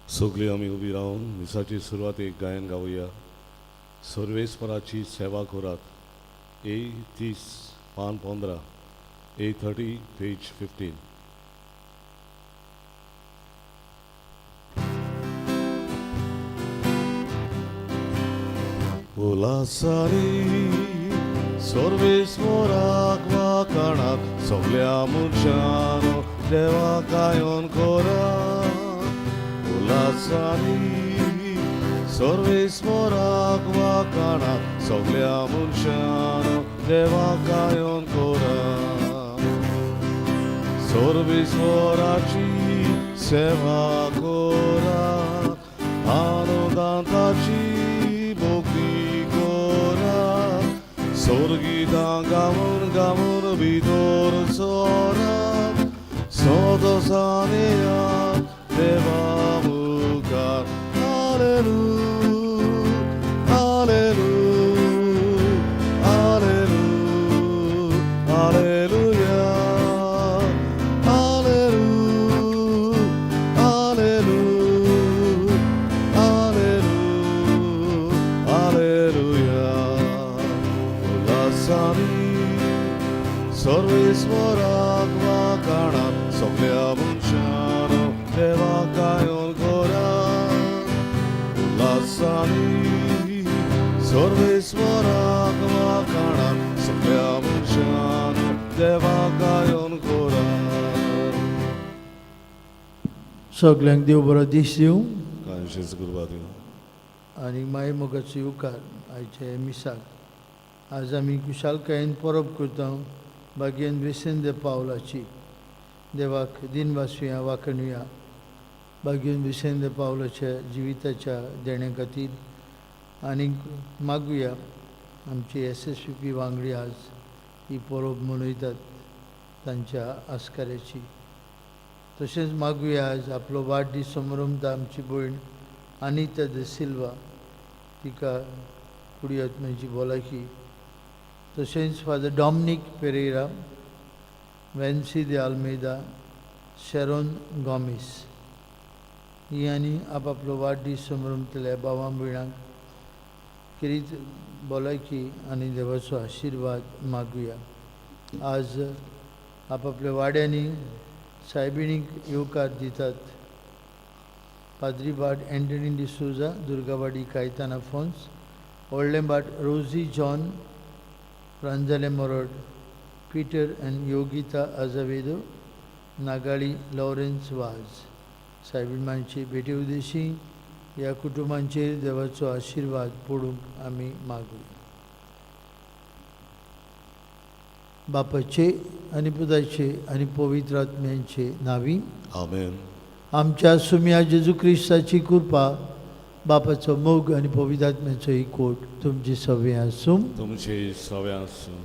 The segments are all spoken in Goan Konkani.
सगळीं आमी उबी रावन मिसाची सुरवातेक गायन गावया. सर्वेस्पराची सेवा करात. ए 30 पान 15, ए 30 पेज 15. उलासारी सर्वेस्पराक वाखाणात, सगल्या मनशान देवा गायन करात. उलासारी सर्वेस्पराक वाखाणात, सगल्या मनशान देवा गायन करात. सर्वेस्पराची सेवा करात, आनंदान ताची भक्ती करात. स्वर्गितां गावन गावन भितर सरात, सदसान येयात देवा मुखार. Hallelujah, hallelujah, hallelujah, hallelujah, hallelujah, hallelujah, hallelujah, hallelujah. उल्हासानी सर्वेस्पराक वाखाणात, सगल्या मनशान देवा गायन करात. उल्हासानी सर्वेस्पराक वाखाणात, सगल्या मनशान देवा गायन करात. सगल्यांक देव बरो दीस दिवं. कांयशीच कृपा दिवं. आनी मागीर मोगाचो येवकार आयच्या मिसाक. आज आमी खुशालकायेन परब करता भाग्यन विसेंत दे पावलाची. देवाक दिनवासुया, वाखणुया भाग्यन विसेंत दे पावलाच्या जिविताच्या देण्या खातीर. आनी मागुया आमची एस एस पी पी वांगडी आज ही परब मनयतात तांच्या आस्काऱ्याची. तशेंच मागुया आज आपलो वाडदीस समारंभता आमची भयण अनिता the Silva, तिका कुडी आत्म्याची भलायकी. तशेंच फादर डॉमनीक पेरेरा, वेन्सी दे आल्मेदा, शेरोन गॉमीस ही आनी आपआपलो वाडदीस समारंभतल्या भावां भयणांक खेरीत भलायकी आनी देवाचो आशिर्वाद मागुया. आज आपआपल्या वाड्यांनी सायबिणीक येवकार दितात पाद्री भाट एंटनी डिसोजा, दुर्गावाडी कायताना फोन्स, व्हडलें भाट रोजी जॉन, प्रांजले मोरड, पीटर आनी योगिता आजावेदो, नागाळी लॉरेन्स वाज. सायबीण मांयचे भेटे उदेशी ह्या कुटुंबांचेर देवाचो आशिर्वाद पडूंक आमी मागूया. बापाचे आनी पुताचे आनी पवित्र आत्म्यांचे नांवी. आमेन. आमच्या सुम्या जेजू क्रिस्ताची कृपा, बापाचो मोग आनी पवित्र आत्म्याचो एकवट तुमची सगळीं आसूं. तुमचे सगळें आसूं.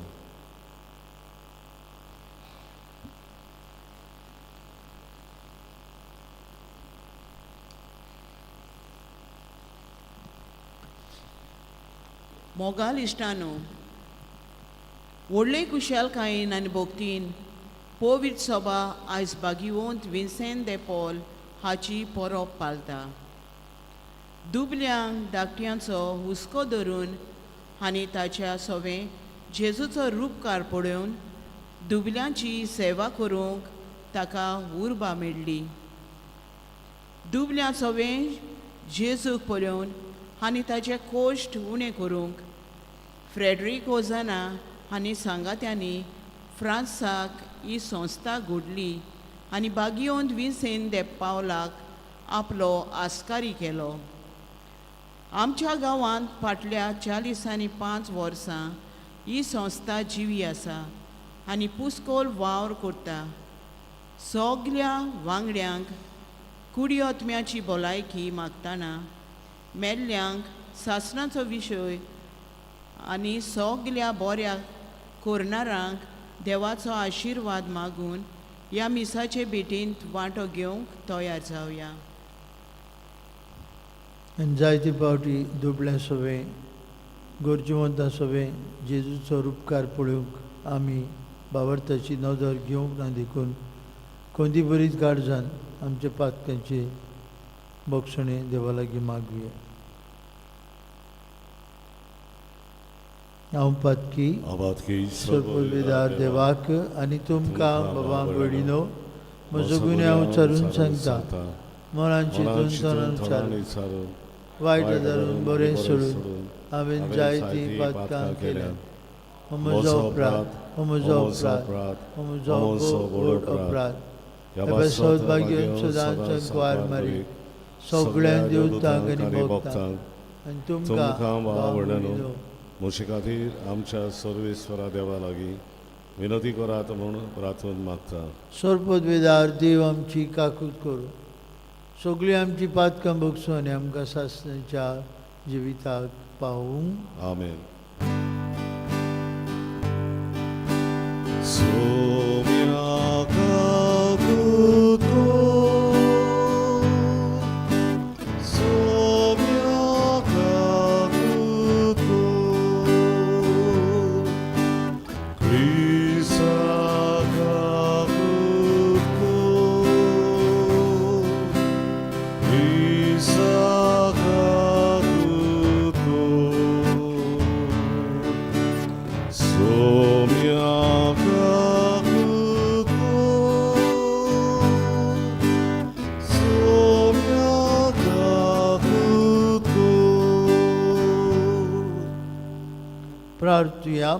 मोगाल इश्टानो, व्हडले कुशालकायेन आनी भक्तीन पवित्र सभा आयज बागिवंत विन्सेंत दे पॉल हाची परब पालता. दुबल्यांक धाकट्यांचो हुस्को धरून आनी ताच्या सवें जेजूचो रुपकार पळोवन दुबल्यांची सेवा करूंक ताका उर्बा मेळ्ळी. दुबल्यां सवें जेजूक पळोवन आनी ताचे कोश्ट उणें करूंक फ्रेडरीक ओझाना आनी सांगात्यांनी फ्रांसाक ही संस्था घडली आनी बागियोंत विन्सेंत दे पावलाक आपलो आस्कारी केलो. आमच्या गांवांत फाटल्या 45 वर्सां ही संस्था जिवी आसा आनी पुस्कोल वावर करता. सगल्या वांगड्यांक कुडी आत्म्याची भलायकी मागतना मेल्ल्यांक सासणाचो विशय आनी सगल्या बऱ्या करणारांक देवाचो आशिर्वाद मागून ह्या मिसाचे भेटींत वांटो घेवंक तयार जावया. आनी जायते फावटी दुबळ्यां सवें गरजेवंतां सवें जेजूचो रुपकार पळोवंक आमी बावडताची नदर घेवंक ना, देखून कोंदी बरीच काळजान आमच्या पातकांचे बक्षणे देवा लागीं मागुया. हांव पातकी आबादकी सर्वविदार देवाक आनी तुमकां बाबा भयणीनो म्हजो गुन्यांव उच्चारून सांगता. मनान चिंतून तणान उच्चारून वायट धरून बरें सोडून हांवें जायतीं पातकां केल्यांत. हो म्हजो अपराध, हो म्हजो अपराध, हो म्हजो व्हड अपराध. ह्या पासत भाग्य सदांच कुवार मारी सगळ्यां देवतांक आनी भक्तांक आनी तुमकां तुमकां भयणीनो म्हजे खातीर आमच्या सर्वेस्वरा देवा लागीं विनंती करात म्हूण प्रार्थना मागता. सर्पदवेदार देव आमची काकूत करूं, सगळीं आमची पातकां भोगसूं आनी आमकां सासणाच्या जिविताक पावूं. आमेन. सोम्या काकूत कर, सोम्या काकूत कर, क्रिस्ता काकूत कर, क्रिस्ता काकूत कर. सोम्या काकूत कर, सोम्या काकूत कर. प्रार्थुया.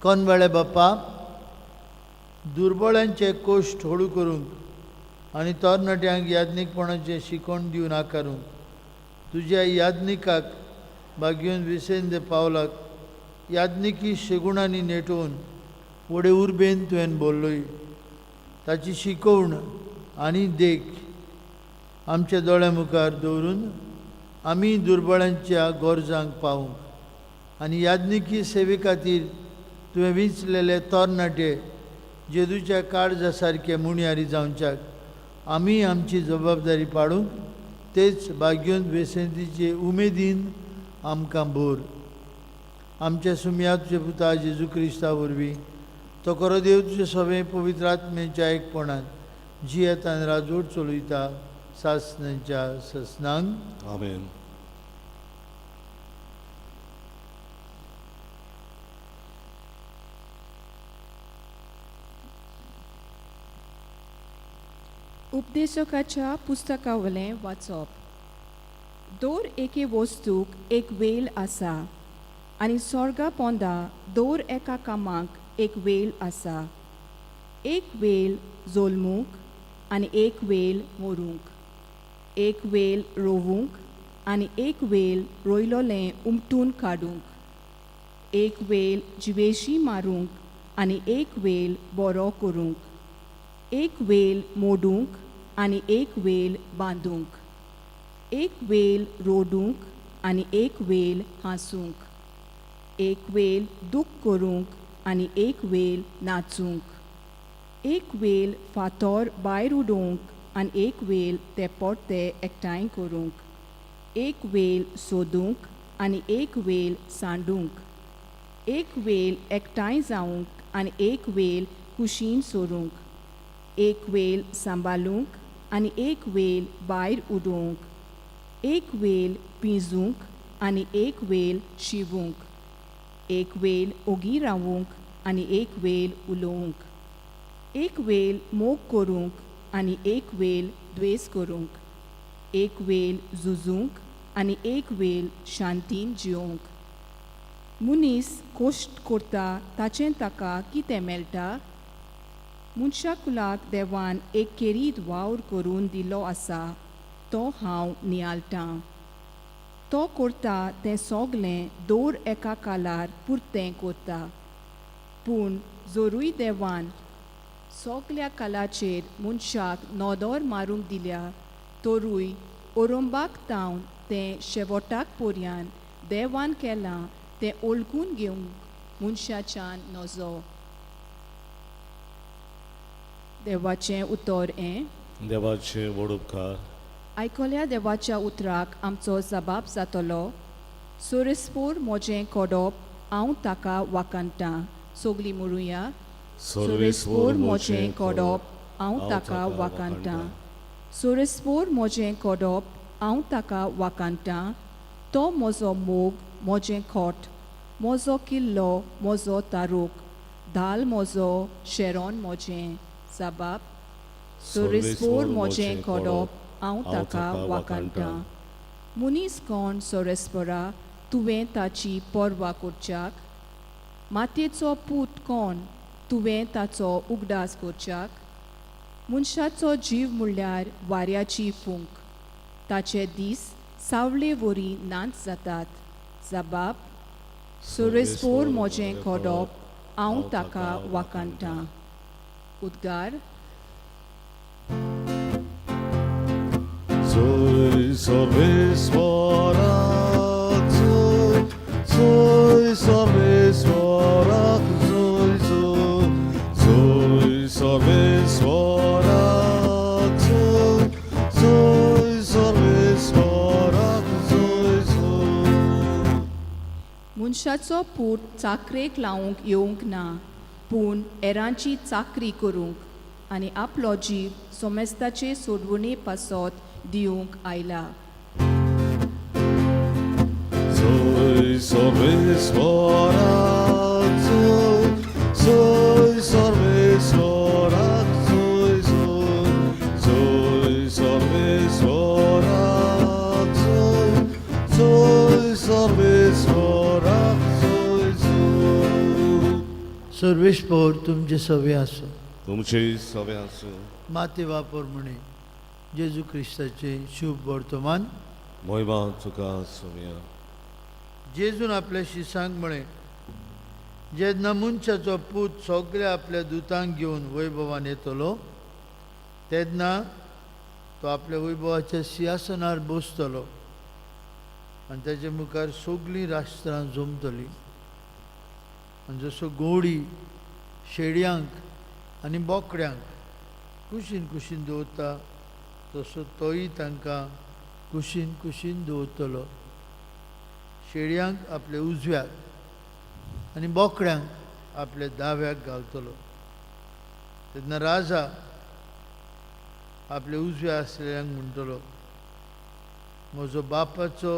कोनवाळे बापा, दुर्बळांचे कोश्ट हळू करूंक आनी तरणाट्यांक याज्ञिकपणाचें शिकवण दिवन आकारूंक तुज्या याज्ञिकाक बागेवन विसेंद पावलाक याज्ञिकी शेगुणांनी नेटोवन व्हडे उर्बेन तुवें बोल्लोय. ताची शिकवण आनी देख आमच्या दोळ्या मुखार दवरून आमी दुर्बळांच्या गरजांक पावूंक आनी याज्ञिकी सेवे खातीर तुवें विंचलेले तरणाटे जेजूच्या काळजा सारके मुणयारी जावच्याक आमी आमची जबाबदारी पाडूंक तेच भाग्योन वेसेंतीचे उमेदीन आमकां भर. आमच्या सुमया तुजे पुता जेजू क्रिस्ता वरवीं तो खरो देव तुजे सगळें पवित्र आत्म्याच्या एकपणान जियेतान राजवट चलयता सासणाच्या ससनांक. आमेन. उपदेशकाच्या पुस्तकावलें वाचप. दर एके वस्तूक एक वेल आसा आनी स्वर्गा पोंदा दर एका कामाक एक वेल आसा. एक वेल जल्मूंक आनी एक वेल मरूंक, एक वेल रोवूंक आनी एक वेल रोयलोलें उमटून काडूंक, एक वेल जिवेशी मारूंक आनी एक वेल बरो करूंक, एक वेल मोडूंक आनी एक वेल बांदूंक, एक वेल रोडूंक आनी एक वेल हांसूंक, एक वेल दूख करूंक आनी एक वेल नाचूंक, एक वेल फातोर भायर उडोवंक आनी एक वेल ते पोरते एकठांय करूंक, एक वेल सोदूंक आनी एक वेल सांडूंक, एक वेल एकठांय जावंक आनी एक वेल कुशीन सोरूंक, एक वेल सांबाळूंक आनी एक वेल भायर उडोवंक, एक वेल पिंजूंक आनी एक वेल शिवूंक, एक वेल ओगी रावूंक आनी एक वेल उलोवंक, एक वेल मोग करूंक आनी एक वेल द्वेस करूंक, एक वेल झुजूंक आनी एक वेल शांतीन जिवंक. मनीस कोश्ट करता ताचें ताका कितें मेळटा? मनशा कुलाक देवान एक खेरीत वावर करून दिलो आसा तो हांव नियाळटां. तो करता तें सगलें दर एका कालार पुरतें करता. पूण जरूय देवान सगल्या कालाचेर मनशाक नदर मारूंक दिल्या तरूय ओरंबाक तावन तें शेवटाक पर्यान देवान केलां तें ओळखून घेवंक मनशाच्यान नजो. देवाचें उतर हें. देवाचे व्हड उपकार. आयकल्या देवाच्या उतराक आमचो जबाब जातलो. सोरेस्पोर म्हजें कोडप हांव ताका वाखाणटां. सगलीं म्हणुया. सोरेस्पोर म्हजें कोडप हांव ताका वाखाणटां. सोरेस्पोर म्हजें कोडप हांव ताका वाखाणटां. तो म्हजो मोग, म्हजें खोट, म्हजो किल्लो, म्हजो तारूक, धाल म्हजो, शेरोन म्हजें. जाबाब. सोरेस्पोर म्हजें कोडप हांव ताका वाखाणटां. मनीस कोण सोरेस्पोरा तुवें ताची पर्वा करच्याक? मातयेचो पूत कोण तुवें ताचो उगडास करच्याक? मनशाचो जीव म्हणल्यार वाऱ्याची फूंक, ताचे दीस सावळे वरी नाच जातात. जबाब. सोरेस्पोर म्हजें कोडप हांव ताका वाखाणटां. उद्गार. जय सर्वेस्वराक जय, जय सर्वेस्वराक जय जय, जय सर्वेस्वराक जय, जय सर्वेस्वराक जय जय. मनशाचो पूत चाकरेक लावंक येवंक ना, पूण हेरांची चाकरी करूंक आनी आपलो जीव सोमेस्ताचे सोडवणे पासत दिवंक आयला. जय सर्वेस्वराक जय, जय सर्वेस्वराक जय जय, जय सर्वेस्वराक जय, जय सर्वेस्वराक जय जय. सर्वेस्पोर तुमचे सवे आसूं. तुमचे सवे आसूं. माते वापर म्हणे जेजू क्रिस्ताचें शुभ वर्तमान. मोहिमा तुका सोम्या. जेजून आपल्या शिसांक म्हळें, जेन्ना मनशाचो पूत सगळ्या आपल्या दुतांक घेवन वैभवान येतलो तेन्ना तो आपल्या वैभवाच्या सिंहासनार बसतलो आनी ताचे मुखार सगळीं राष्ट्रां जमतलीं. आनी जसो गोडी शेडयांक आनी बोकड्यांक कुशीन कुशीन दवरता तसो तोय तांकां कुशीन कुशीन दवरतलो. शेळयांक आपल्या उजव्याक आनी बोकड्यांक आपल्या दाव्याक घालतलो. तेन्ना राजा आपल्या उजव्या आसलेल्यांक म्हणटलो, म्हजो बापाचो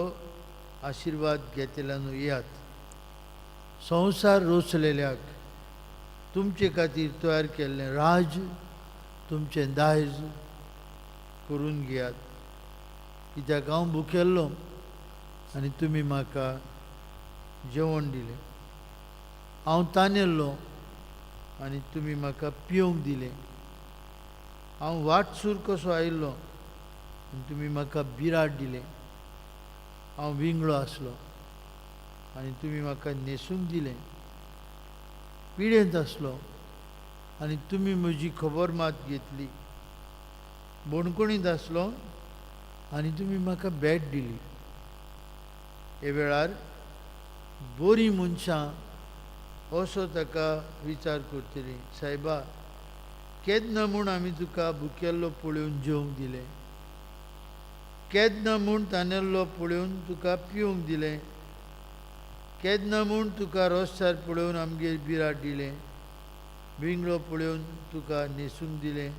आशिर्वाद घेतल्यान येयात, संवसार रोचलेल्याक तुमचे खातीर तयार केल्लें राज तुमचें दायज करून घेयात. कित्याक हांव भुकेल्लो आनी तुमी म्हाका जेवण दिलें, हांव तानेल्लो आनी तुमी म्हाका पिवंक दिलें, हांव वाटसूर कसो आयिल्लो आनी तुमी म्हाका बिराड दिलें, हांव विंगळो आसलो आनी तुमी म्हाका न्हेसूंक दिलें, पिडेंत आसलो आनी तुमी म्हजी खबर मात घेतली, बणकोणींत आसलो आनी तुमी म्हाका भेट दिली. हे वेळार बरीं मनशां असो ताका विचार करतलीं, सायबा केन्ना म्हूण आमी तुका भुकेल्लो पळोवन जेवंक दिलें, केन्ना म्हूण तानेल्लो पळोवन तुका पिवंक दिलें, केन्ना म्हूण तुका रस्त्यार पळोवन आमगेर बिराड दिलें, विंगळो पळोवन तुका न्हेसूंक दिलें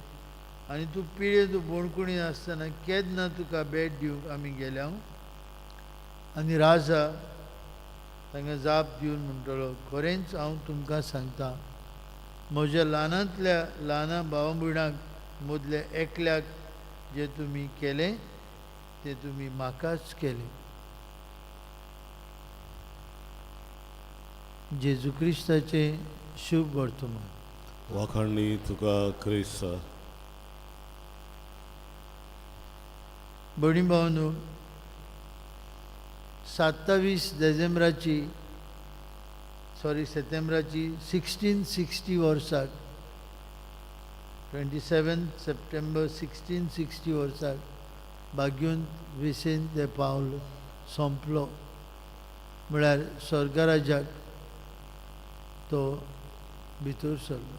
आनी तूं पिळेंत बोणकुणी आसतना केन्ना तुका भेट दिवंक आमी गेल्या? आनी राजा तांकां जाप दिवन म्हणटलो, खरेंच हांव तुमकां सांगता, म्हज्या ल्हानांतल्या ल्हाना भाव भयणांक मदल्या एकल्याक जें तुमी केलें तें तुमी म्हाकाच केलें. जेजू क्रिस्ताचें शुभ वर्तमान. वाखाणणी तुका क्रिस्ता. भयणी भावनो, 27 देजेंब्राची सॉरी सेप्टेंबराची 1660 वर्साक, 27 सप्टेंबर 1660 वर्साक बाग्यून विसेंत दे पावल सोंपलो, म्हळ्यार स्वर्गराजाक तो भितर सरलो.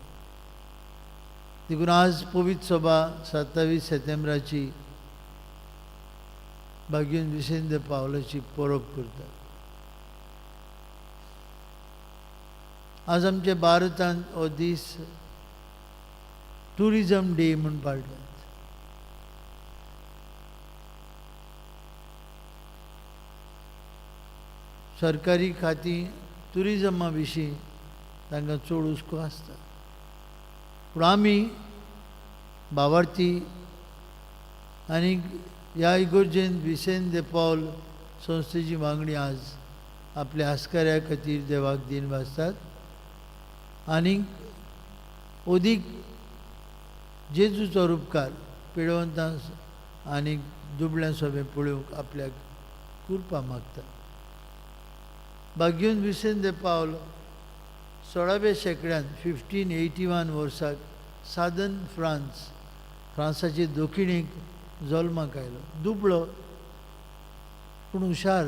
देखून आज पवित्र सभा 27 सेप्टेंबराची बाग्यून विसेंत दे पावलाची परब करता. आज आमच्या भारतांत हो दीस ट्युरिजम डे म्हूण पाळटात. सरकारी खातीं ट्युरिजमा विशीं तांकां चड हुस्को आसता, पूण आमी भावार्थी आनी ह्या इगोर्जेन विसेंत दे पावल संस्थेची मागणी आज आपल्या आस्काऱ्या खातीर देवाक दिन वाचतात आनी अदीक जेजूचो रुपकार पिळवंतां आनी दुबळ्यां सोबें पळोवंक आपल्याक कृपा मागता. बागेवन विसेंत दे पावल 16व्या शेंकड्यांत 1581 वर्साक सादन फ्रांस, फ्रांसाचे दक्षिणेक जल्माक आयलो. दुबळो पूण हुशार,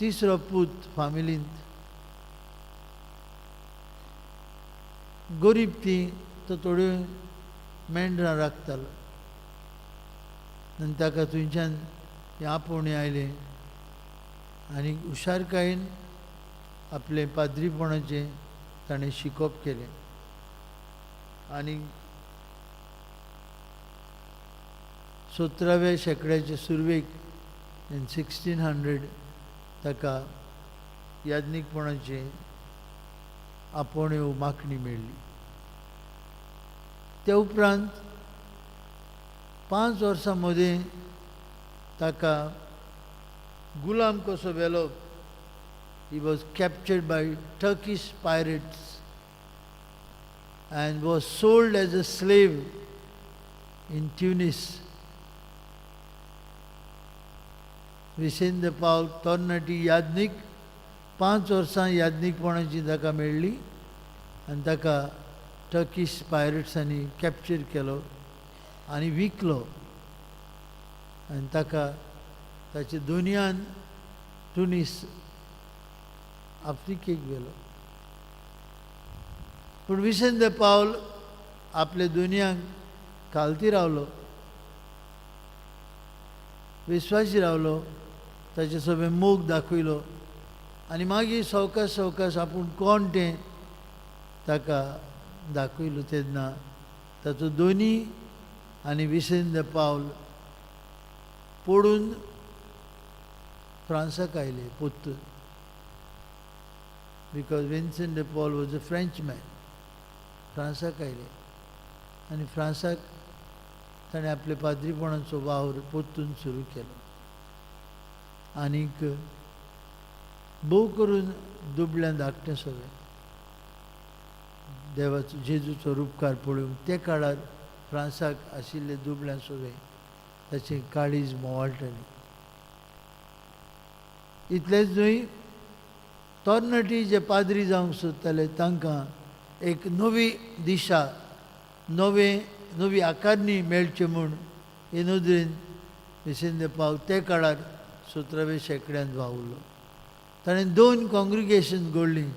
तिसरो पूत फामिलींत. गरीब ती तो थोड्यो मेंढरां राखतालो आनी ताका थंयच्यान हें आपोवणें आयलें आनी हुशारकायेन आपलें पाद्रीपणाचें ताणें शिकोवप केलें आनी 17व्या शेंकड्याचे सुरवेक इन 1600 ताका याज्ञिकपणाचें आपोवणें मागणी मेळ्ळी. त्या उपरांत 5 वर्सां मदीं ताका गुलाम कसो व्हेलो. He was captured by Turkish pirates and was sold as a slave in Tunis. Vicente Paul तरणाटी याज्ञीक 5 वर्सां याज्ञीकपणाची ताका मेळ्ळी आनी ताका टर्कीश पायरेट्सांनी कॅप्चर केलो आनी विकलो आनी ताका ताचे दुनियान ट्युनिस आफ्रिकेक गेलो. पूण विसेंत पावल आपले दुनियांक खालती रावलो, विस्वासी रावलो, ताचे सगळे मोग दाखयलो आनी मागीर सवकास सवकास आपूण कोण तें ताका दाखयलो. तेन्ना ताचो दोनी आनी विसेंत पावल पडून फ्रांसाक आयले पोत्तून, because Vincent de Paul was a French man. फ्रांसाक आयले आनी फ्रांसाक ताणें आपले पाद्रीपणाचो वावर पोत्तून सुरू केलो आनीक भोव करून दुबळ्यां धाकटें सगळें देवाचो जेजूचो रुपकार पळोवंक ते काळार फ्रांसाक आशिल्ले दुबळ्यां सगळें ताचें काळीज मोवाळटालें. इतलेंच न्हय, तरणाटी जे पाद्री जावंक सोदताले तांकां एक नवी दिशा, नवी आकारणी मेळची म्हूण हे नदरेन विसेंत पावल ते काळार 17व्या शेंकड्यांत वावुरलो. ताणें 2 कॉंग्रिगेशन घडलीं,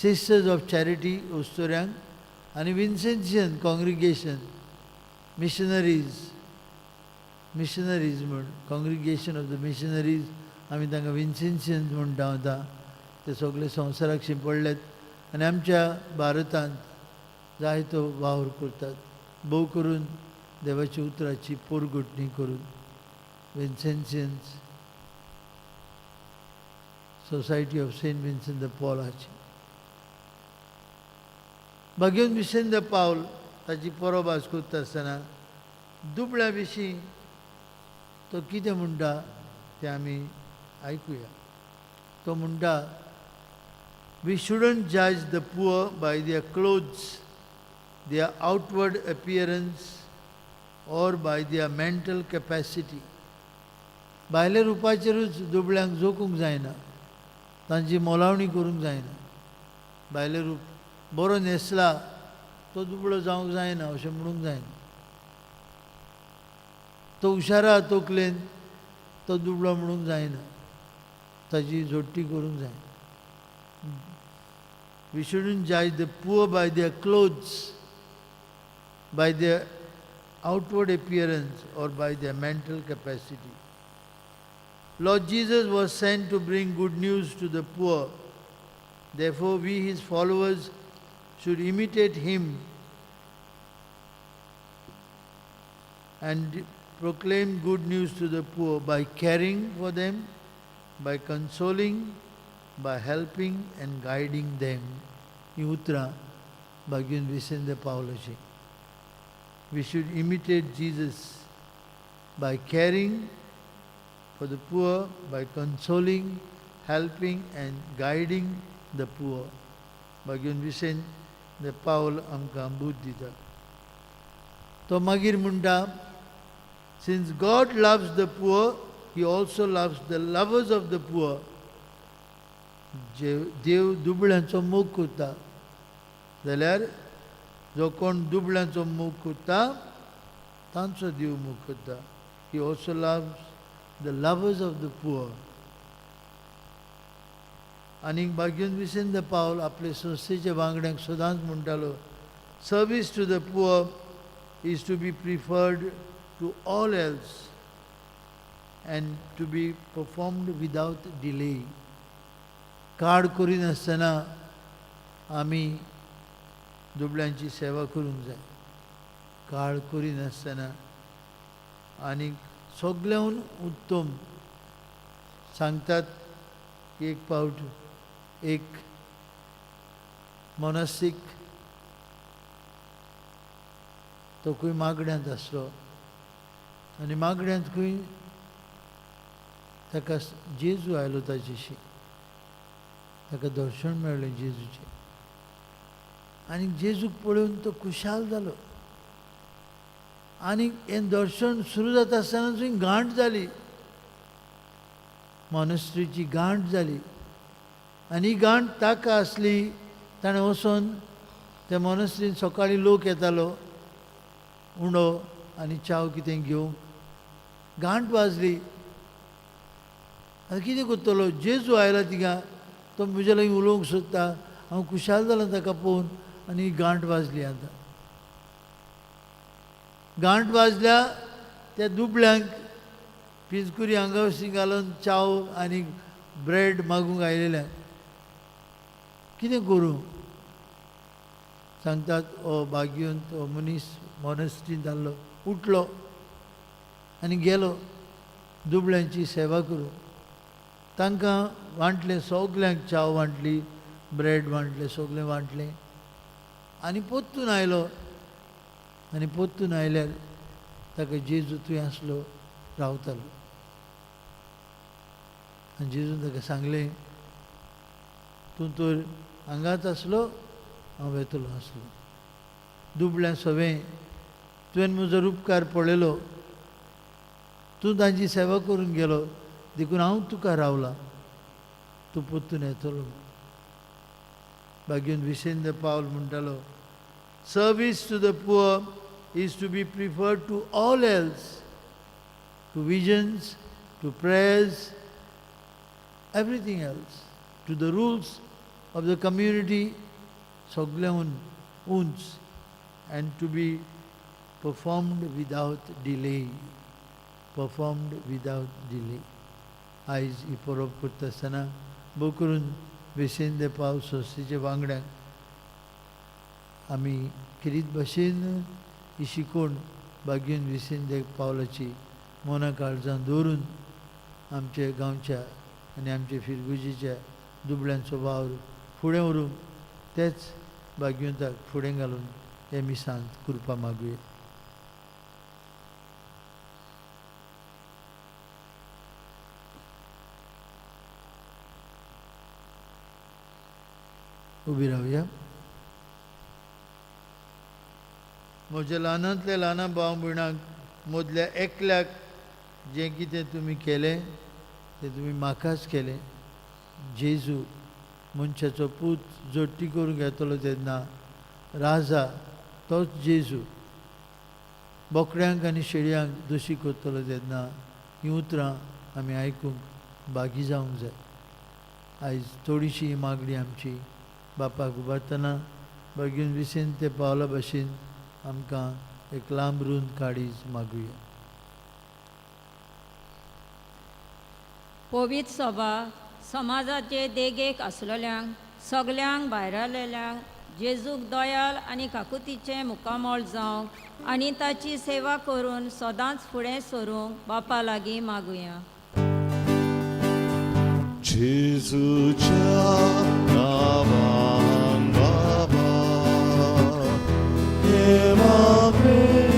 सिस्टर्स ऑफ चॅरिटी उस्तोऱ्यांक आनी विन्सेन्शियन कॉंग्रिगेशन मिशनरीज म्हूण, कॉंग्रिगेशन ऑफ the missionaries, आमी तांकां विन्सेन्शियन्स म्हणटा आतां. ते सगळे संवसाराक शिंपडलेत आनी आमच्या भारतांत जायतो वावर करतात, भोव करून देवाच्या उतराची पोरगुटणी करून. Vincentians society of Saint Vincent de पॉलाची बागेवन Vicente पावल ताची परब आज करता आसतना दुबळ्या विशीं तो कितें म्हणटा तें आमी आयकुया. तो म्हणटा, we shouldn't जज the poor by their clothes, their outward appearance or by their mental capacity. भायल्या रुपाचेरूच दुबळ्यांक जोखूंक जायना, तांची मोलावणी करूंक जायना. भायलें रूप बरो न्हेसला तो दुबळो जावंक जायना अशें म्हणूंक जायना. तो हुशारा तकलेन तो दुबळो म्हणूंक जायना, ताची जोडटी करूंक जायना. We shouldn't judge the poor by their clothes, by their outward appearance or by their mental capacity. Lord Jesus was sent to bring good news to the poor. Therefore, we, his followers, should imitate him and proclaim good news to the poor by caring for them, by consoling, by helping and guiding them. ही उतरां बागीन Vicente पावलाची. We should imitate Jesus by caring for the poor, by consoling, helping and guiding the poor. बागीन Vicente the पावल आमकां बूद दिता. तो मागीर म्हणटा, since God loves the poor, he also loves the lovers of the poor. देव दुबळ्यांचो मोग करता जाल्यार जो कोण दुबळ्यांचो मोग करता तांचो देव मोग करता. He also loves the lovers of the poor. आनीक बागीन विसेंत पावल आपले संस्थेच्या वांगड्यांक सदांच म्हणटालो, service to the poor is to be preferred to all else and to be performed without delay. काड करिनासतना आमी दुबळ्यांची सेवा करूंक जाय, काळ करिनासतना. आनी सगळ्याहून उत्तम सांगतात की एक पावट एक मनसीक तो खंय मागण्यांत आसलो आनी मागण्यांत खंय ताका जेजू आयलो ताजेशी, ताका दर्शन मेळ्ळें जेजूचें आनी जेजूक पळोवन तो खुशाल जालो. आनी हें दर्शन सुरू जाता आसतना थंय गांठ जाली, मोनस्ट्रीची गांठ जाली. आनी ही गांठ ताका आसली, ताणें वचोन त्या मोनस्ट्रीन सकाळीं लोक येतालो उंडो आनी च्याव कितें घेवंक. गांठ वाजली, आतां कितें करतलो, जेजू आयला तिगा, तो म्हज्या लागीं उलोवंक सोदता, हांव खुशाल जालां ताका पळोवन आनी गांठ वाजली. आतां गांठ वाजल्या त्या दुबळ्यांक पिंजकुरी आंगावशी घालून च्याव आनी ब्रेड मागूंक आयलेल्यांक कितें करूं सांगतात. हो बागीवन हो मनीस मोनस्ट्रींत जाल्लो उठलो आनी गेलो दुबळ्यांची सेवा करूं. तांकां वांटलें, सगल्यांक च्याव वांटली, ब्रेड वांटलें, सगळें वांटलें आनी पोत्तून आयलो. आनी पोत्तून आयल्यार ताका जेजू थंय आसलो, रावतालो. आनी जेजून ताका सांगलें, तूं तर हांगाच आसलो, हांव वेतलो आसलो. दुबळ्यां सवें तुवें म्हजो उपकार पळयलो, तूं तांची सेवा करून गेलो, देखून हांव तुका रावलां, तूं पोत्तून येतलो. बागीन विसेंत पावल म्हणटालो, service to the poor is to be preferred to all else, to visions, to prayers, everything else, to the rules of the community, सगळ्याहून उंच, and to be performed without delay, performed without delay. आयज ही परब करता आसतना भोव करून विसेंत पावल संस्थेच्या वांगड्यांक आमी खेरीत भाशेन ही शिकवण बागीन विसेंत पावलाची मना काळजां दवरून आमच्या गांवच्या आनी आमच्या फिरगुजीच्या दुबळ्यांचो वावर फुडें व्हरूंक तेच भाग्यवंताक फुडें घालून हे मिसांत कृपा मागुया. उबी रावया. म्हज्या ल्हानांतल्या ल्हाना भाव भयणांक मदल्या एकल्याक जें कितें तुमी केलें तें तुमी म्हाकाच केलें. जेजू मनशाचो पूत जोडटी करूंक येतलो तेन्ना राजा तोच जेजू बोकड्यांक आनी शेळयांक दोशी करतलो तेन्ना हीं उतरां आमी आयकूंक बागी जावंक जाय. आयज थोडीशी ही मागणी आमची बापाक उबारतना बागीन विसेंत ते पावला भाशेन आमकां एक लांब रूंद काळीज मागुया. पवित्र सभा समाजाचे देगेक आसलेल्यांक सगल्यांक भायरालेल्यांक जेजूक दयाल आनी काकुतीचें मुखामळ जावंक आनी ताची सेवा करून सदांच फुडें सरूंक बापा लागीं मागुया. जेजूच्या नावान बाबा हे मागणें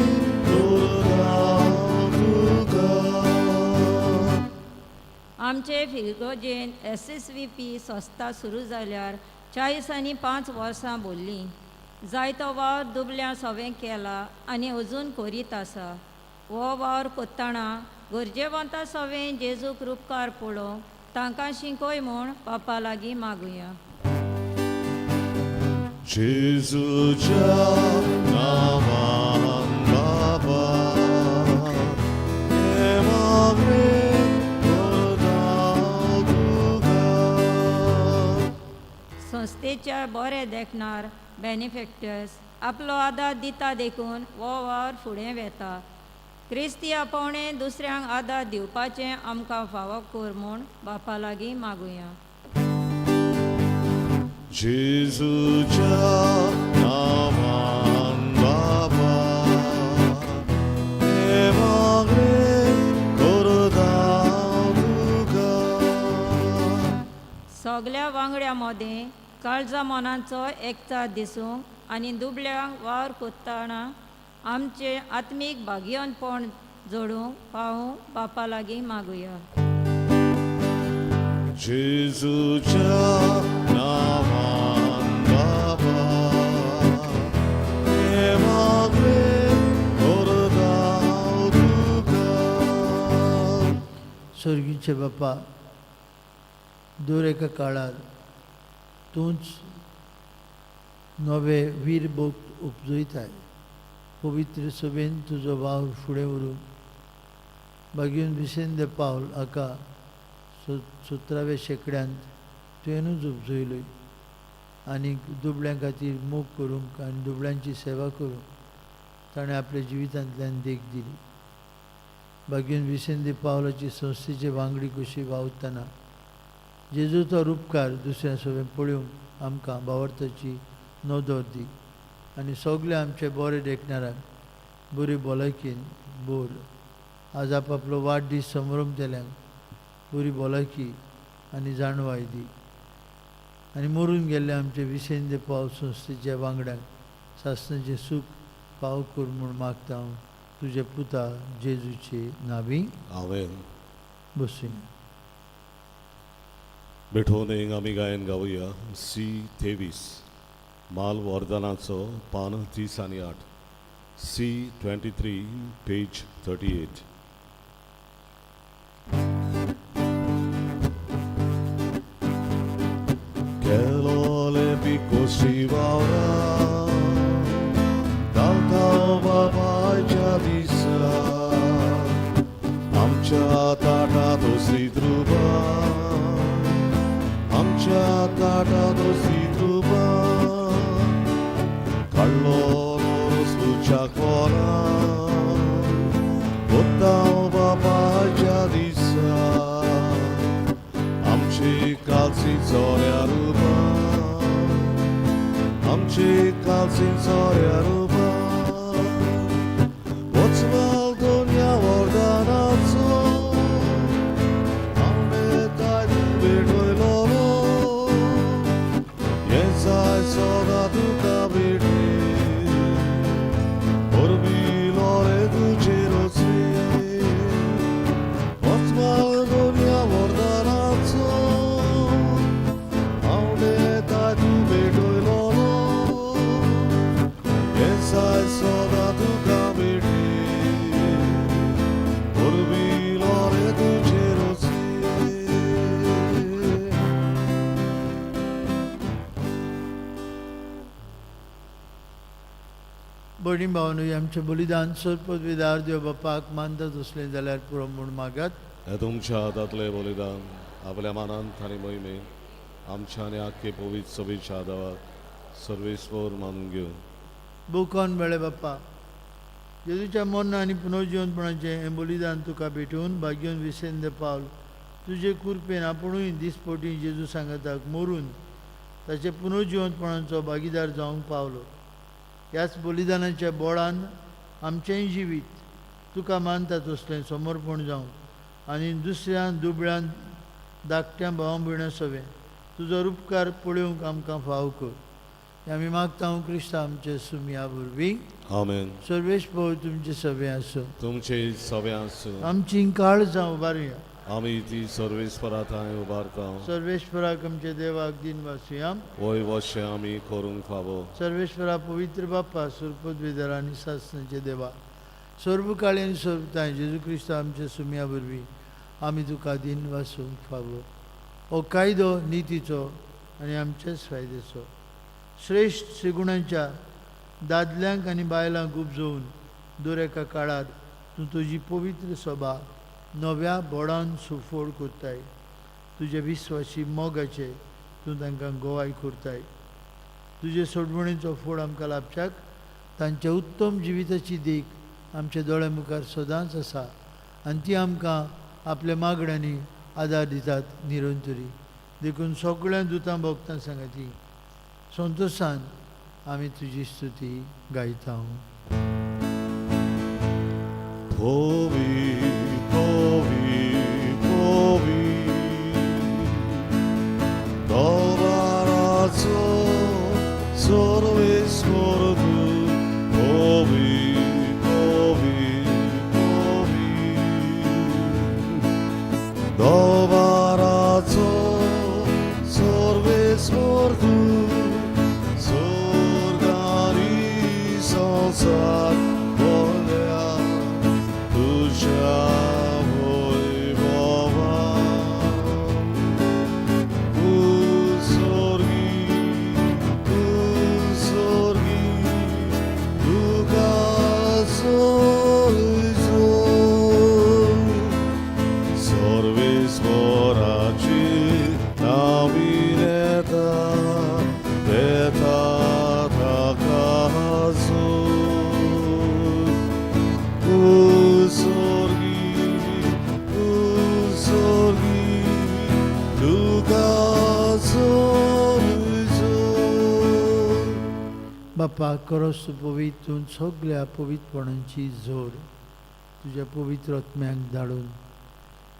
करता तुका. आमचे फिरगोजेन SSVP संस्था सुरू जाल्यार 45 वर्सां भरलीं. जायतो वावर दुबल्यां सवें केला आनी अजून करीत आसा. हो वावर करतना गरजेवंता सवें जेजूक रुपकार पळोवंक तांकां शिकय म्हूण बापा लागीं मागुया. जेजूच्या नावान बाबा हे मागणें करता तुका. संस्थेच्या बरे देखणार बेनिफेक्टर्स आपलो आदार दिता देखून हो वावर फुडें वेता. क्रिस्ती आपोवणें दुसऱ्यांक आदार दिवपाचें आमकां फावो कर म्हूण बापा लागीं मागुया. जेजूच्या नावान बाबा हे मागणें करता तुका. सगल्या वांगड्यां मदें काळजा मनाचो एकचार दिसूंक आनी दुबल्यांक वावर करतना आमचें आत्मीक भाग्यनपण जोडूंक पावूंक बापा लागीं मागुया. जेजूच्या नावान बाबा हे मागणें करता तुका. सर्गीचे बापा, दर एका काळार तूंच नवे वीर भक्त उपजयताय. पवित्र सभेन तुजो वावर फुडें व्हरूंक बागीन विसेंत दे पावल हाका 17व्या शेंकड्यांत तुवेंनूच उपजयलोय आनी दुबळ्यां खातीर मोग करूंक आनी दुबळ्यांची सेवा करूंक ताणें आपल्या जिवितांतल्यान देख दिली. बागीन विसेंत दे पावलाची संस्थेचे वांगडी कशी वावुरतना जेजूचो रुपकार दुसऱ्या सवें पळोवंक आमकां भावार्थाची नदर दी आनी सगळे आमचे बरे देखणारांक बरी भलायकेन बोर. आज आपआपलो वाडदीस संभ्रमतल्यांक बरी भलायकी आनी जाणवाय दी आनी मरून गेल्ले आमचे विसेंत दे पावल संस्थेच्या वांगड्यांक सासणाचें सूख फाव कर म्हूण मागता हांव तुज्या पुता जेजूचे नावी. आमेन. बसूया. बेठोन आमी गायन गावया सी 23 माल वरदानाचो पान 38, सी 23 पेज 38. केलोले पिकोशी वावरा धांवता बाबाच्या दिसा आमच्या ताटात ओसी द्रुबा आमच्या ताटात ओसी द्रुबा काडलो रोसूच्या कोरा वताव बाबाच्या दिसा आमची कालची चोऱ्या रुपा आमची कालची चोऱ्या रुपा वचमाल दोनया वरदानाचो आवडे ताय भेटयलो हें जाय सदां तुका भेटे परबी रे तुजे रोचे वचमाल दोनया वरदानाचो आवडे ताय तूं भेटयलो हें जाय सदां तुका भेटे परबी रे तुजे रोचे. भयणी भावानू, आमचें बलिदान सरपदवीदार देव बापाक मानता तसलें जाल्यार पुरो म्हूण मागात. हे तुमच्या हातांतलें बलिदान आपल्या मानांत आनी मोहिमेन आमच्या आनी आख्खे पवित्र सभेच्या आदावाक सर्वेस्वर मानून घेवन. बुकोन मेळ्ळे बाप्पा, जेजूच्या मर्ण आनी पुनर्जिवनपणाचें हें बलिदान तुका भेटोवन भाग्योन विसेंत दे पावल तुजे कुरपेन आपुणूय दिसपोटी जेजू सांगाताक मरून ताचे पुनर्जिवंतपणाचो भागीदार जावंक पावलो. ह्याच बलिदानाच्या बोळान आमचेंय जिवीत तुका मानता तसलें समर्पण जावं आनी दुसऱ्या दुबळ्यान धाकट्या भावा भयणां सवें तुजो उपकार पळोवंक आमकां फाव कर. आमी मागता क्रिस्ता आमचे सुमया वरवीं. आमेन. सर्वेश भाऊ तुमचे सवें आसूं. तुमचे सवे आसूं. आमची काळजां उबारुया. आमी ती सर्वेस्परा थंय उबारता. सर्वेश्वराक आमच्या देवाक दिन वासुया. वय वशें आमी करूंक फावो. सर्वेश्वरा पवित्र बाप्पा सुरपदवेदार आनी सासणाचे देवा सर्व काळी आनी सर्वताय जेजू क्रिस्त आमच्या सुमया वरवीं आमी तुका दिन वासूंक फावो. हो कायदो नितीचो आनी आमच्याच फायद्याचो श्रेश्ठ श्रीगुणांच्या दादल्यांक आनी बायलांक उपजोवन दर एका काळार तूं तुजी पवित्र सभा नव्या बोडान सुफोड करताय. तुजे विस्वासी मोगाचे तूं तांकां गोवाय करताय. तुजे सोडवणेचो फोड आमकां लाभच्याक तांच्या उत्तम जिविताची देख आमच्या दोळ्या मुखार सदांच आसा आनी ती आमकां आपल्या मागण्यांनी आदार दितात निरंतरी. देखून सगळ्या दुतां भोगतां सांगाती संतोशान आमी तुजी स्तुती गायता. Povi, povi, povi, dovarazo सर्वेस्पर तूं. Povi, povi, povi, dovarazo सर्वेस्पर तूं. स्वर्गारी संसार भरल्या तुज्या वैभवान. तूं स्वर्गी, तूं स्वर्गी, तुका जय जय. सर्वेस्पराची नाविनेता देता ताका जोर. तूं स्वर्गी, तूं स्वर्गी, तुका जय जय. बापा करोस तूं पवित्र तूं सगल्या पवित्रपणांची जोड तुज्या पवित्र आत्म्याक धाडून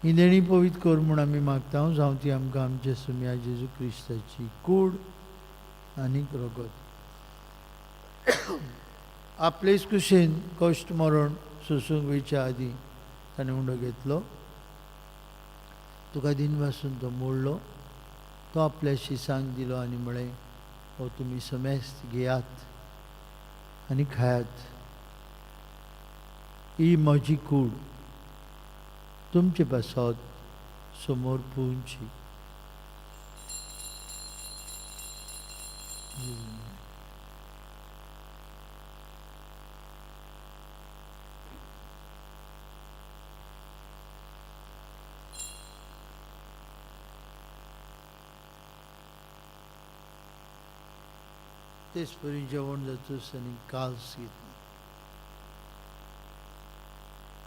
ही देणी पवित्र कर म्हूण आमी मागता. जावं ती आमकां आमच्या सुमया जेजू क्रिस्ताची कूड आनीक रगत. आपलेच कुशीन कश्ट मरण सोसूंक वयच्या आदीं ताणें उंडो घेतलो. तुका दिनवासून तो मोडलो. तो आपल्या शिसांक दिलो आनी म्हळें, हो तुमी समेस्त घेयात आनी खायात. ही म्हजी कूड तुमचे पासत समोर पुवची. तेच परी जेवण जातूच आनी काल्स घेतली.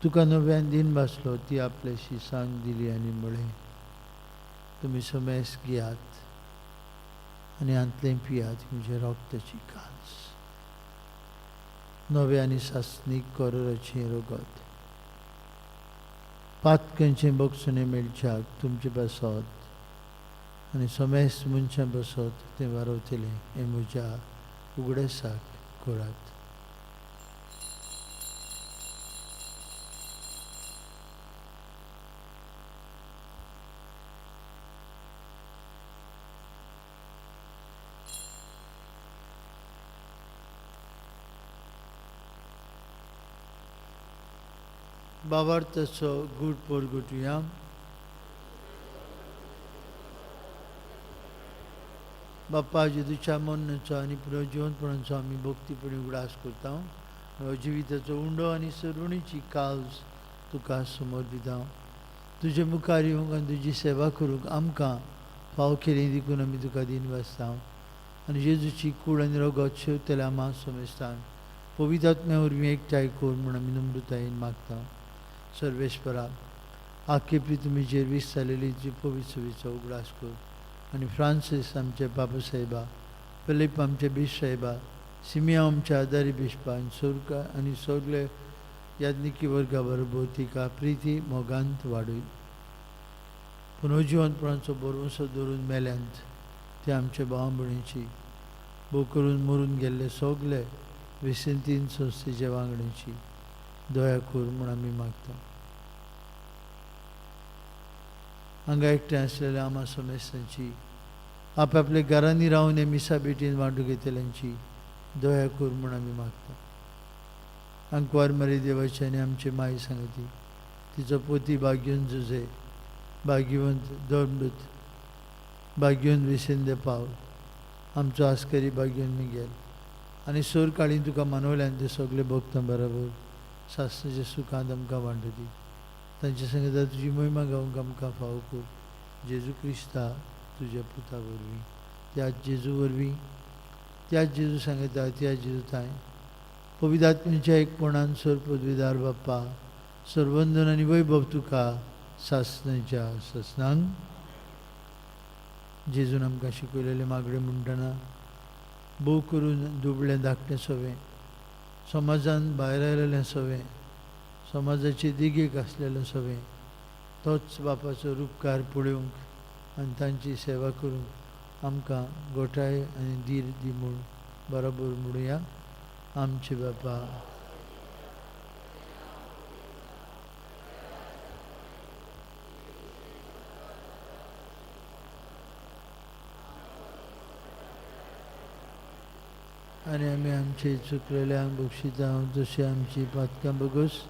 तुका नव्यान दिन भासलो ती आपल्या शिसांक दिली आनी म्हळें, तुमी समेस घेयात आनी हांतलें पियात. म्हजें रोगताची काल्स नव्या आनी सासणीक करोराचें रगत. पातकांचें बक्षणें मेळच्याक तुमचे पासत आनी समेस मनशां पासत तें वारवतलें हें म्हज्या उगडासाक करात. बाबार्थाचो गूट परगटुया. बाप्पा जेजूच्या मरणाचो आनी पुनर्जिवंतपणाचो आमी भक्तीपणी उगडास करता. जिविताचो उंडो आनी सरुणीची काल्स तुका समोर दिता. तुजे मुखार येवंक आनी तुजी सेवा करूंक आमकां फाव केली देखून आमी तुका दिन वाचता. आनी जेजूची कूड आनी रगत शेवतल्या आमा समेस्तान पवित्र आत्म्या वरवीं एकठांय कर म्हूण आमी नम्रतायेन मागता. सर्वेस्परा आखेपी तुमी जेर वीस जालेली जी पवित्र सभेचो उगडास कर आनी फ्रांसीस आमचे बाबा साहेबा, फिलीप आमचे बीश साहेबा, सिमिया आमच्या आदारी बिश्पा आनी सोरका आनी सगळे याज्ञिकी वर्गा बरोबर तिका प्रिती मोगांत वाडय. पुनर्जिवनपणाचो भरवंसो दवरून मेल्यांत ते आमचे भाव भयणीची, भोव करून मरून गेल्ले सगळे विसेंतीन संस्थेच्या वांगड्यांची दया कर म्हूण आमी मागता. हांगा एकठांय आसलेल्या आमा समेस्तांची, आपआपल्या घरांनी रावन हे मिसा भेटीन वांटू घेतल्यांची दया कर म्हूण आमी मागता. आंकवार मरी देवाची आनी आमची माई सांगती, तिचो पोती भाग्यवंत जुजे, भाग्यवंत धर्मदूत, भाग्यवंत विसेंद पावल, आमचो आस्करी भाग्यवंत मिगेल आनी सोर काळी तुका मानवल्यान ते सगळे भक्तां बरोबर सासणाच्या सुखांत आमकां वांटू दी. तांच्या संगता तुजी महिमा गावंक आमकां फावो कर. जेजू क्रिस्ता तुज्या पुता वरवीं, त्याच जेजू वरवीं, त्याच जेजू सांगता, त्याच जेजू ताय पवित्र एकपणान सर पदवीदार बाप्पा सर्वंदन आनी वैभव तुका सासणाच्या सासणांक. जेजून आमकां शिकयलेलें मागणें म्हणटना भोव करून दुबळें धाकटें सवें, समाजान भायर आयलेलें सवें, समाजाचे दिगेक आसलेलें सवें, तोच बापाचो रुपकार पळोवंक आनी तांची सेवा करूंक आमकां गोठाय आनी धीर दी म्हूण बरोबर म्हणुया. आमचे बापा. आनी आमी आमचे चुकलेल्यांक बक्षिता तशी आमची पातकां बगोस.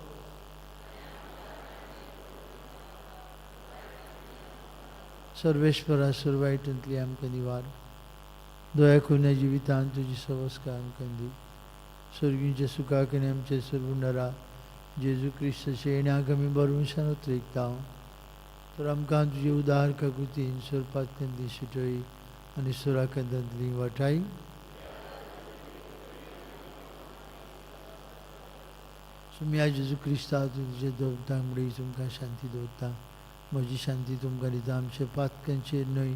सर्वेश्वरा सुरवायटांतली आमकां निवार, दया करून जिवितांत तुजी सवस्का आमकां दी. सर्गींच्या सुखाक आनी आमचे सर्वुंडरा जेजू क्रिस्ताचे येण्याक आमी बरवशान उतरेकता. तर आमकां तुजे उदार काकुतीन सोरपातकांतली सुटय आनी सुराकांतांतली वाटाय. सुम्या जेजू क्रिस्ता तुजे दवरता मुडी तुमकां शांती दवरता, म्हजी शांती तुमकां दिता. आमचे पातकांचेर न्हय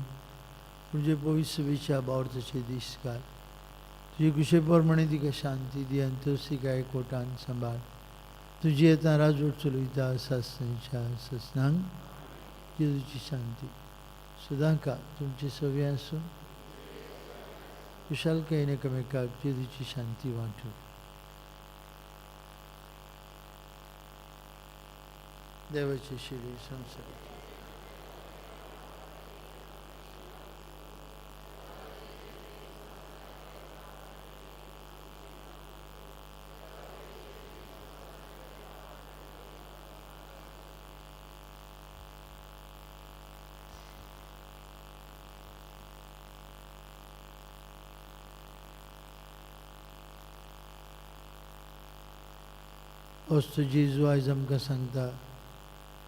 पूण जे पवित्र सभेच्या बावडताचे दीस घाल. तुजे कुशे प्रमाणे तिका शांती दी आनी तोच तिका एकवटान सांबाळ. तुजी येता राजवट चलयता सासणाच्या सासणांक. जेजूची शांती सदांका तुमची सवी आसूं. कुशालकायेन एकामेकाक जेजूची शांती वांटू. देवाची शिरी संसार. वस्तू जेजू आयज आमकां सांगता,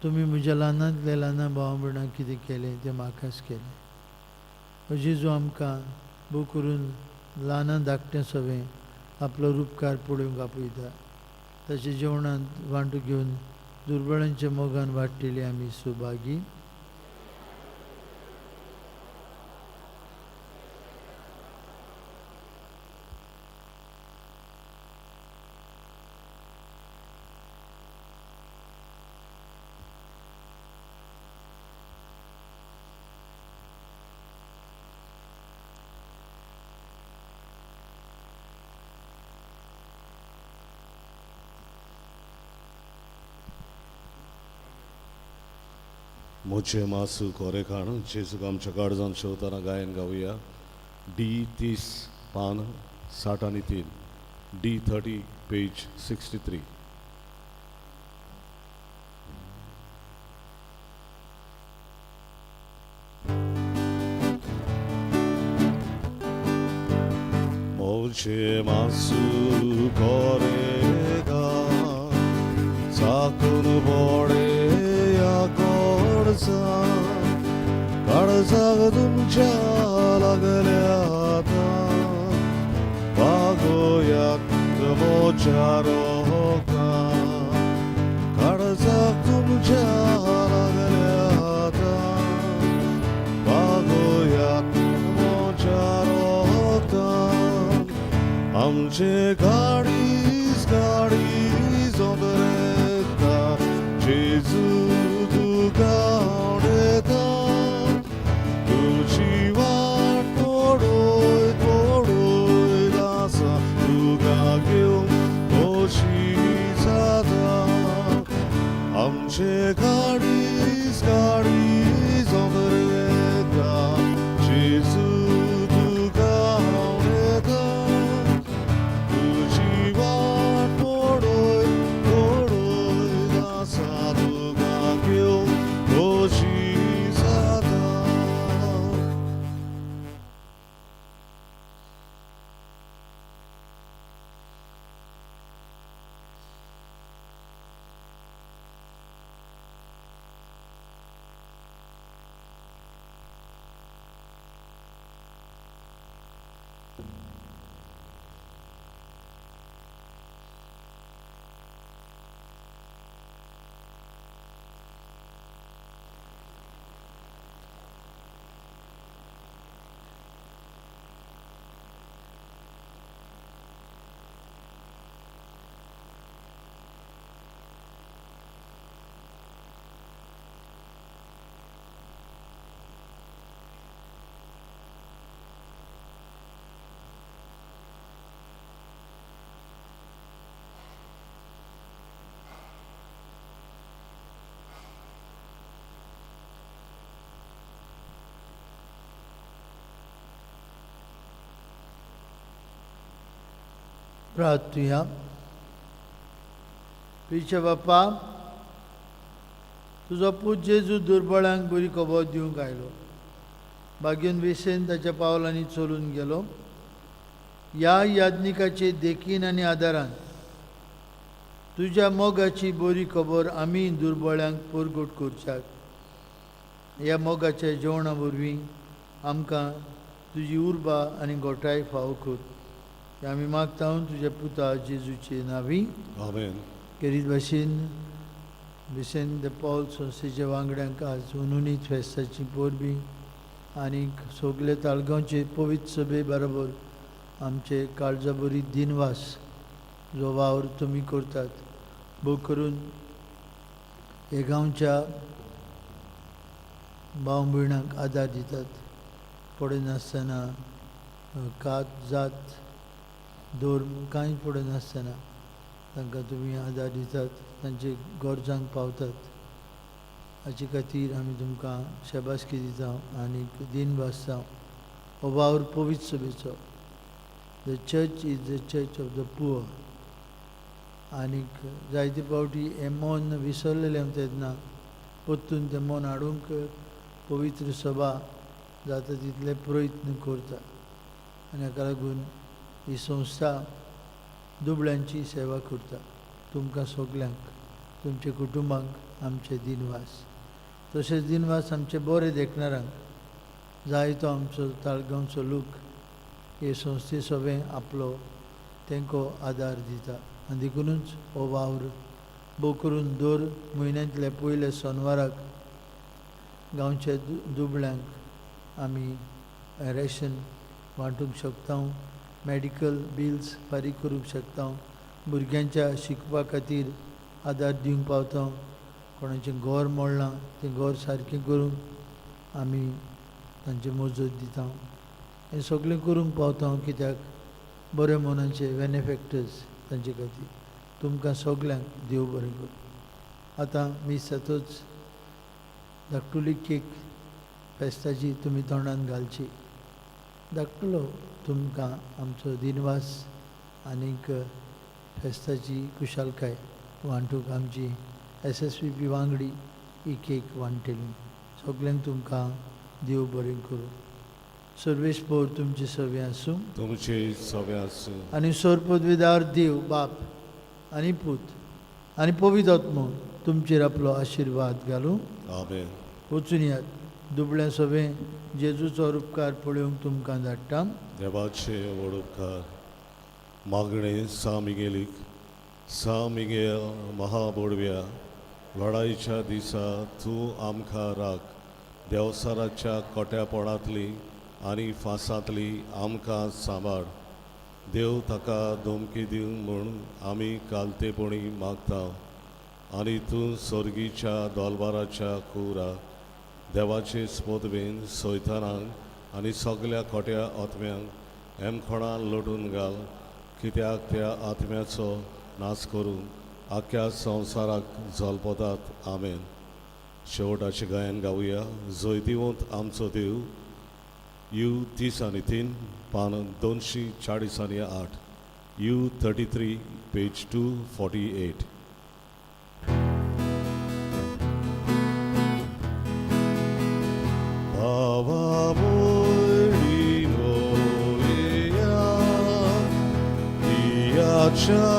तुमी म्हज्या ल्हानांतल्या ल्हाना भावा भयणां कितें केलें तें म्हाकाच केलें. हो जेजू आमकां भोव करून ल्हाना धाकटें सवें आपलो रुपकार पळोवंक आपयता. ताच्या जेवणांत वांटो घेवन दुर्बळांच्या मोगान वाडटेली आमी सुभागी. मोचे मासू कोरेखाण जेजूक आमच्या काळजान शेवताना गायन गावया. डी 30 पान 60 आनी 3, डी 30 पेज 63. मोचे मासू कोरेखाण चाकून बोडे या काळजाक तुमच्या लागल्या पागोयात मोच्या रोका. काळजाक तुमच्या लागल्या पागोयात आमचे गाडीस गाडीस ओंदरेता जेजू तुका आवडता तुजी वाट पळय पळय आसा तुका घेवन खोशी जाता आमचे गाडीस गाडीस ओंदरेता जेजू तुका आवडता तुजी वाट पळय पळय आसा तुका घेवन खोशी जाता. प्रार्थुया. पिशे बाप्पा, तुजो पूत जेजू दुर्बळांक बरी खबर दिवंक आयलो, बागेन वेसेन ताच्या पावलांनी चलून गेलो. ह्या याज्ञिकाचे देखीन आनी आदारान तुज्या मोगाची बरी खबर आमी दुर्बळ्यांक परगट करच्याक, ह्या मोगाच्या जेवणा वरवीं आमकां तुजी उर्बा आनी गोठाय फावो कर. हें आमी मागता तुज्या पुता जेजूचे नांवी. आमेन. खेरीत भाशेन विसेंत दे पावल संस्थेच्या वांगड्यांक आज हुनुनीत फेस्ताची परबीं आनी सगळे ताळगांवचे पवित्र सभे बरोबर आमचे काळजा बरी दिनवास जो वावर तुमी करतात, भोव करून हे गांवच्या भाव भयणांक आदार दितात, पडनासतना कात जात धर्म कांय पडनासतना तांकां तुमी आदार दितात, तांचे गरजांक पावतात. हाचे खातीर आमी तुमकां शाबासकी दिता आनी दिन भासता. हो वावर पवित्र सभेचो. The church is the church of the poor. आनीक जायते फावटी हें मन विसरलेलें आमी तेन्ना परतून तें मन हाडूंक पवित्र सभा जाता तितले प्रयत्न करता आनी हाका लागून ही संस्था दुबळ्यांची सेवा करता. तुमकां सगल्यांक तुमच्या कुटुंबांक आमचे दिनवास. तशेंच दिनवास आमचे बरे देखणारांक, जायतो आमचो ताळगांवचो लोक हे संस्थे सगळें आपलो तेंको आदार दिता आनी देखुनूच हो वावर भोव करून दर म्हयन्यांतल्या पयल्या सोनवाराक गांवच्या दुबळ्यांक आमी रेशन वांटूंक शकता, मॅडिकल बिल्स फारीक करूंक शकता, भुरग्यांच्या शिकपा खातीर आदार दिवंक पावता, कोणाचें घर मोडलां तें घर सारकें करूंक आमी तांचे मजत दिता. हें सगळें करूंक पावता कित्याक बऱ्या मनाचे बेनिफॅक्टर्स तांचे खातीर. तुमकां सगल्यांक देव बरें करूं. आतां मीस जातच धाकटुली केक फेस्ताची तुमी तोंडान घालची. धाकटुलो तुमकां आमचो दिनवास आनीक फेस्ताची खुशालकाय वांटूंक आमची SSVP वांगडी ही केक वांट्टली. सगल्यांक तुमकां देव बरें करूं. सर्वेस्पोर तुमचे सवे आसूं, तुमचे सवे आसूं. आनी सोरपदवीदार देव बाप आनी पूत आनी पवित्र आत्मो तुमचेर आपलो आशिर्वाद घालूं. आमेन. वचून यात दुबळ्या सवें जेजूचो उपकार पळोवंक तुमकां धाडटा. देवाचे व्हड उपकार. मागणें सा मिगेलीक, सा मिगेल महाबोडव्या, लढाईच्या दिसा तूं आमकां राख. देवसाराच्या कोट्यापणांतली आनी फांसांतली आमकां सांबाळ. देव ताका धमकी दिवंक म्हूण आमी कालतेपणी मागता आनी तूं सोर्गीच्या दोलबाराच्या कुरा देवाचे स्पोतबेन सैतानांक आनी सगल्या खोट्या आत्म्यांक हेमखोणान लोटून घाल कित्याक त्या आत्म्याचो नाश करून आख्या संवसाराक जल्पतात. आमेन. शेवटाचें गायन गावया जैतिवंत आमचो देव, you 33, पान 248, U 33, page 248. भावा भयणीनो येया, दियाच्या